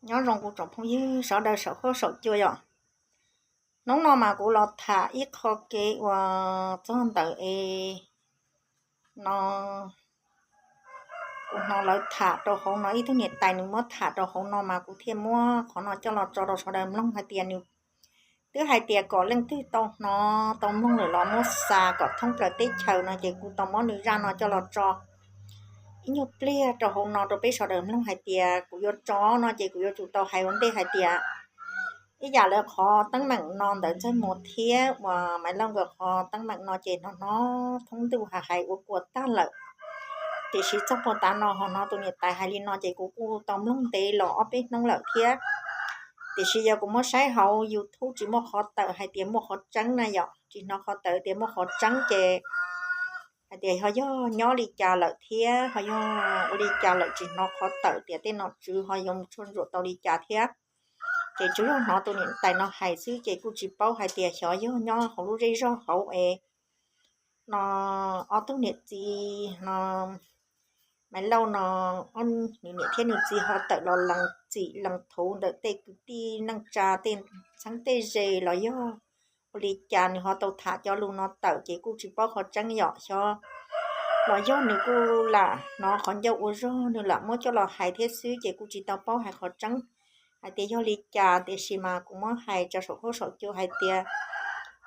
Nyob zoo kuv tsoom phooj ywg sawv daws saum huab saum cua yom. Hnub no mas kuv los tham ib qho kev uas txog ntawm es no kuv hnov lawv tham rau hauv no, ib tug niam tais nws muab tham rau hauv no mas kuv thiaj muab qhov no coj los tso rau sawv daws mloog hais tias nws twb hais tias kom leej twg tau hnov tau mloog lawm los muab xa kom thoob plaws teb chaws no ces kuv tau muab nws zaj no coj los tso ib nyuag pliag rau hauv no rau peb sawv daws mloog hais tias kuv yuav tso no ces kuv yuav tsum tau hais ua ntej hais tias ib yam lawv qhov teeb meem no ntawm Ntxawg Muas thiab uas Maiv Lauj nkawd qhov teeb meem no ces hnov hnov thoob ntuj hais hais ua kua tag lawm. Tiam sis txog puag tav no ho hnov tus niam tais hais li no ces kuv kuj tau mloog ntev los ob peb hnub lawm thiab. Tiam sis yog kuv muab saib hauv YouTube tsis muaj qhov tawm hais tias muaj qhov tseeb na yom, tsis hnov qhov tawm tias muaj qhov tseeb ces hais tias ho yog nyob li cas lawm thiab ho yog ua li cas lawm tsis hnov qhov tawm tias tej nom tswv ho yuav mus tshuaj ntsuam tau li cas thiab. Ces tsuas yog hnov tus niam tais no hais xwb ces kuj tsis paub hais tias xyov yog nyob hauv lub zej zog hauv es no ob tug niam txiv no, Maiv Lauj no, ob nws niam thiab nws txiv ho tawm los lees txim lees thuv ntawm tej kwv tij neej tsa tej txheeb tej ze los yog ua li cas nws ho tau tham cov lus no tawm ces kuj tsis paub qhov tseeb yom, xyov los yog nws kuj lam hnov qhov ncauj ua zog nws lam muab coj los hais thiab xwb ces kuj tsis tau paub hais qhov tseeb hais tias yog li cas. Tiam sis mas kuv muab hais tso saum huab saum cua hais tias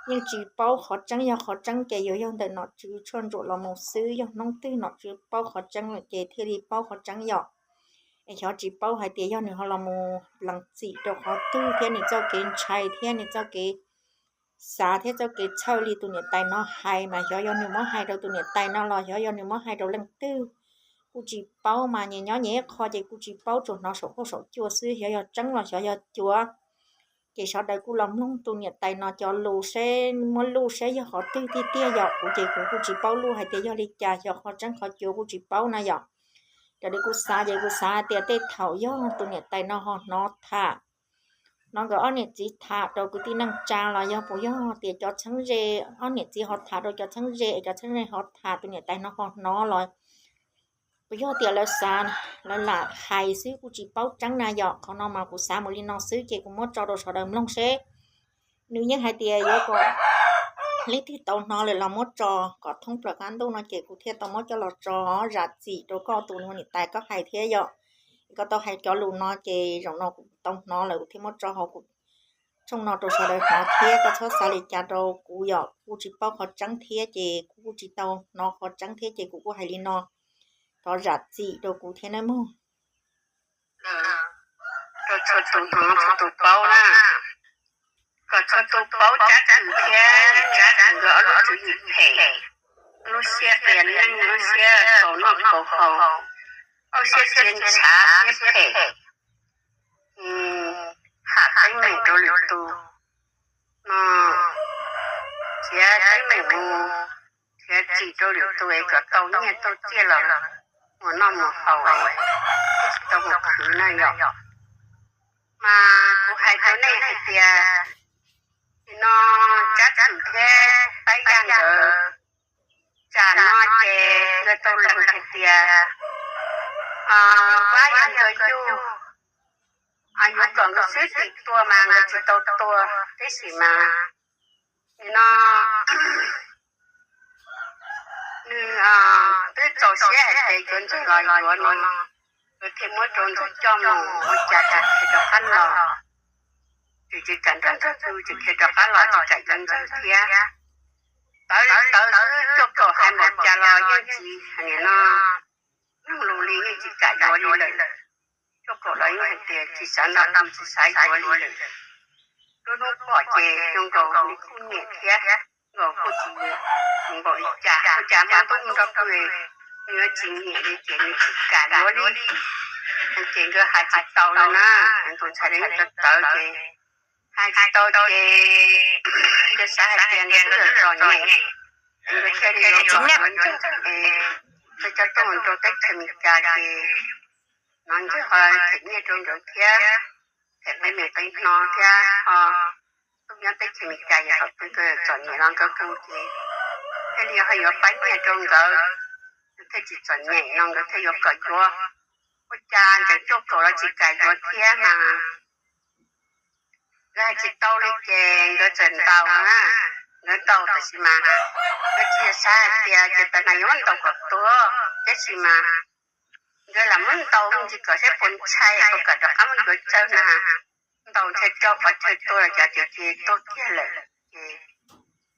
yeej tsis paub qhov tseeb, yog qhov tseeb ces yuav yog ntawm nom tswv tshuaj ntsuam los mus xwb, yog hnub twg nom tswv paub qhov tseeb lawm ces thiaj li paub qhov tseeb yom. Es xyov tsis paub hais tias yog nws ho los mus lees txim rau qhov twg thiab nws txoj kev ntshai thiab nws txoj kev xav thiab txoj kev txhawj li tus niam tais no hais mas xyov yog nws muab hais rau tus niam tais no los xyov yog nws muab hais rau leej twg, kuj tsis paub mas nyias nyob nyias ib qho ces kuj tsis paub, tsuas hnov saum huab saum cua xwb, xyov yog tseeb los xyov yog cuav. Ces sawv daws kuj los mloog tus niam tais no cov lus seb muab luj seb yog qhov twg tiag tiag yom. Kuv ces kuv kuj tsis paub luj hais tias yog li cas xyov qhov tseeb qhov cuav kuj tsis paub na yom. Raws li kuv xav ces kuv xav hais tias tej thaum yog tus niam tais no ho hnov tham, hnov nkawd ob niam txiv tham rau kwv tij neej tsa los yog puas yog tias cov txheeb ze, ob niam txiv ho tham rau cov txheeb ze es cov txheeb ze ho tham tus niam tais no ho hnov los puas yog tias lawv xav, lawv lam hais xwb kuj tsis paub tseeb na yom. Qhov no mas kuv xav mus li no xwb ces kuv muab tso rau sawv daws mloog seb nws yeej hais tias yuav kom leej twg tau hnov lawm los muab tso kom thoob plaws qab ntuj no ces kuv thiaj tau muab coj los tso zam txim rau koj tus niam tais koj hais thiab yom. Koj tau hais cov lus no ces zaum no kuv tau hnov lawm kuv thiaj muab tso hauv kuv tshooj no rau sawv daws hnov thiab. Koj txhob xav li cas rau kuv yom, kuv kuj tsis paub qhov tseeb thiab ces kuv kuj tsis tau hnov qhov tseeb thiab ces kuv kuj hais li no, thov zam txim rau kuv thiab nawb mog. Rau txhua tus hnov txhua tus paub na, kom txhua tus paub Tsab Twm thiab niam Tsab Twm nkawd ob lub tswv yim phem, lub siab qias neeg, lub siab kaus noj kaus haus, lub siab txias ntshav siab phem, ham teeb meem rau lwm tus no, txiav teeb meem mus, txiav txim rau lwm tus es kom tau nyiaj tau txiaj los mus noj mus haus, tsis tau mus khwv na yom. Mas kuv hais rau nej hais tias, nim no Tsab Twm thiab Pab Yaj nkawd tsam no ces nkawd tau lees hais tias Vab yog nkawd yug, yuav kom nkawd xwb tim tua mas nkawd tsis tau tua, tab sis mas nim no nws twb txaus siab hais tias yuav Ntxawg los yuav no, nkawd thiaj muab rau Ntxawg coj mus ua cas tsis khiav rov qab los, tsis tsis kam nrog Ntxawg tu, tsis khiav rov qab los tsis kam yuav Ntxawg thiab. Tawv li tawv xwb, cuaj kaum hais npaum cas los yeej tsis, nim no mloog lus li yeej tsis kam yuav li lawm. Cuaj kaum los yeej hais tias tsis xav nrog tu tsis xav yuav li lawm. Lub hnub pom ces zoo nkaus li kuj nyiam thiab, nkaus kuj tsis npaum li cas, ua cas hmo ntuj nrog tu nws yuav tsis nyiam li ces nws tsis kam yuav li. Ces nkawd hais tsis tau li na, tus ntxhais li tawv tawv ces hais tsis tau ces nkawd xav hais tias nkawd twb yog txom nyem, nkawd thiaj li yuav kom yuav Ntxawg, nkawd coj tuaj mus rau teb chaws Amelikas ces no Ntxawg ho them nyiaj rau nkawd thiab, them qe me qe hno thiab ho tuaj nyob teb chaws Amelikas yog thaum twg nkawd txom nyem los nkawd hu ces thiaj li ho yuav pab nyiaj rau nkawd, nkawd thiaj tsis txom nyem no nkawd thiaj yuav kom yuav. Ua cas ntsees cuaj kaum los tsis kam yuav thiab mas nkawd hais tsis tau li ces nkawd txawm ntaus na, nkawd ntaus tab sis mas nkawd tsis xav hais tias ces tas na yuav muab ntaus kom tuag, tab sis mas nkawd lam muab ntaus me ntsis kom saib puas ntshai puas kam rov qab muab yuav tsawg na. Ntaus ntshe rau qhov chaw tuag los cov ces tuag kiag lawm ces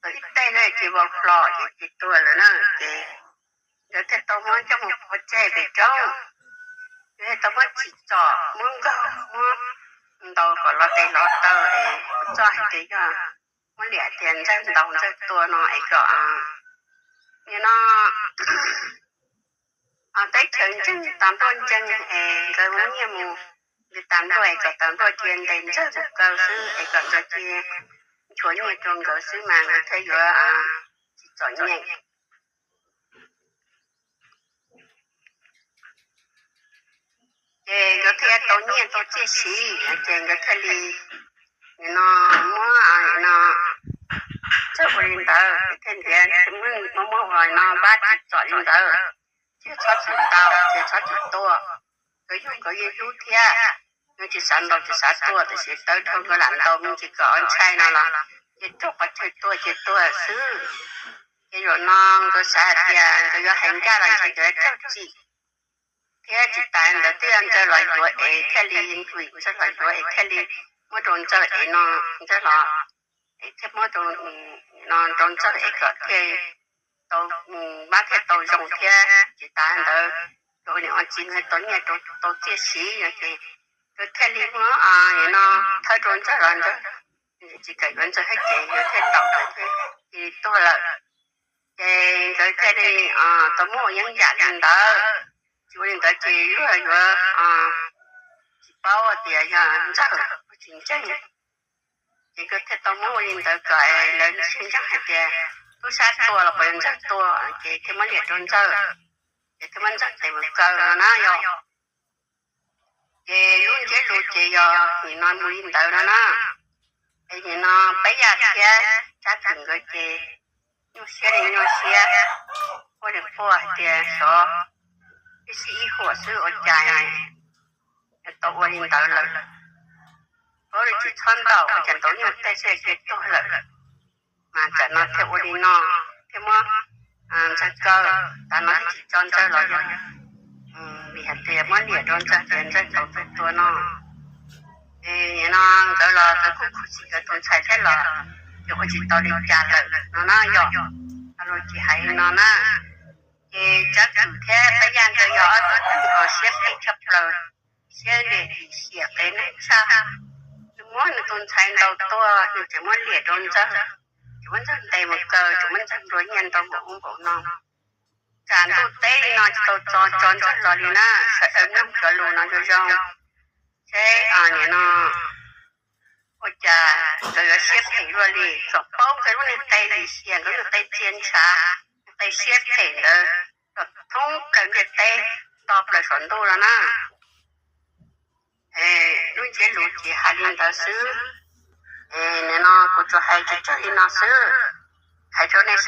tau ib teg na ces vau hlo ces ces tuag lawm na ces nkawd thiaj tau muab coj mus pov tseg pem roob. Nkawd thiaj tau muab tsim txom muab nkaug muab ntaus kom los tes los taw es txoj hais tias yog muab liam tias Ntxawg ntaus Ntxawg tua no es kom nim no teb chaws ntseeg tas nplua ntseeg es nkawd muab nyiaj mus ntes tas nplua es kom tas nplua cia ntes Ntxawg mus kaw xwb es kom nkawd cia nchuav nyiaj rau nkawd xwb mas nkawd thiaj yuav tsis txom nyem. Ces nkawd thiaj tau nyiaj tau txiaj siv ces nkawd thiaj li nim no muab no Ntxawg ua li ntawd ces thiaj ntiav muab muab ua no npab tsim txom li ntawd, ces txhob txwm ntaus ces txhob txwm tua. Nkawd yug nkawd yeej yug thiab, nkawd tsis xav ntaus tsis xav tua tab sis tawv dhau nkawd lam ntaus me ntsis kom ntshai no los ces rau qhov chaw tuag ces tuag xwb. Ces zaum no nkawd xav hais tias nkawd yuav hais ncaj los ntshe nkawd yuav raug txim thiab tsis tas ntawd twb yog Ntxawg los yuav es thiaj li ntuim Ntxawg los yuav es thiaj li muab rau Ntxawg es no Ntxawg los es thiaj muab rau no rau Ntxawg es kom thiaj tau npab thiaj tau zoo thiab tsis tas ntawd rau niam ua txiv no tau nyiaj tau txiaj siv no ces nkawd thiaj li muab no thawb rau Ntxawg los Ntxawg tsis kam yuav Ntxawg thiab ces nkawd thiaj ntaus nkawd thiaj li tuag lawm. Ces nkawd thiaj li tau muab ua yeeb yam li ntawd. Tsis ua li ntawd ces luag yuav tsis paub tias yog Ntxawg tsis ntseeg. Ces nkawd thiaj tau muab ua li ntawd kom lawv ntseeg hais tias tub sab tua los puas yog Ntxawg tua, ces thiaj muab liam rau Ntxawg, ces thiaj muab Ntxawg tes mus kaw no na yog. Ces lub ntsiab lus ces yog nim no mus li ntawd no na. Es nim no Pab Yaj thiab Tsab Kwm nkawd ces nyuaj siab li nyuaj siab, quaj li quaj hais tias xyov ib sij ib huam xwb ua cas tau ua li ntawd lawm. Paub li tsis txhob ntaus ua cas ntaus nyuag teg xwb ces tuag lawm. Mas tsam no thiaj ua li no, thiaj muab Ntxawg kaw, tas no thiaj tsis tso Ntxawg los yog vim hais tias muab liam rau Ntxawg tias Ntxawg tau tus tua no. Es nim no nkawd los nkawd kuj khuv xim nkawd tus ntxhais thiab los ces ua tsis tau li cas lawm no na yog. Los tsis hais li no na, ces Tsab Kwm thiab Pab Yaj nkawd yog ob tug neeg uas siab phem tshaj plaws, siab lim hiam qev neeg tshaj. Nws muab nws tus ntxhais ntaus tuag nws tseem muab liam rau Ntxawg, tseem muab Ntxawg ntes mus kaw, tseem muab Ntxawg nplua nyiaj ntau npaum ub npaum no. Tsam ntuj teb li no tsis tau tso tso Ntxawg los li na, sawv daws mloog cov lus no zoo zoo. Seb nim no ua cas nkawd yuav siab phem luaj li, txawm paub nkawd lub niag qe lim hiam, nkawd lub niag qe txia ntshav, qe siab phem ntawd los thoob plaws ntiaj teb, nto plaws saum ntuj los na. Lub ntsiab lus ces hais li ntawd xwb. Nim no kuv tsuas hais tsawg tsawg li no xwb, hais rau nej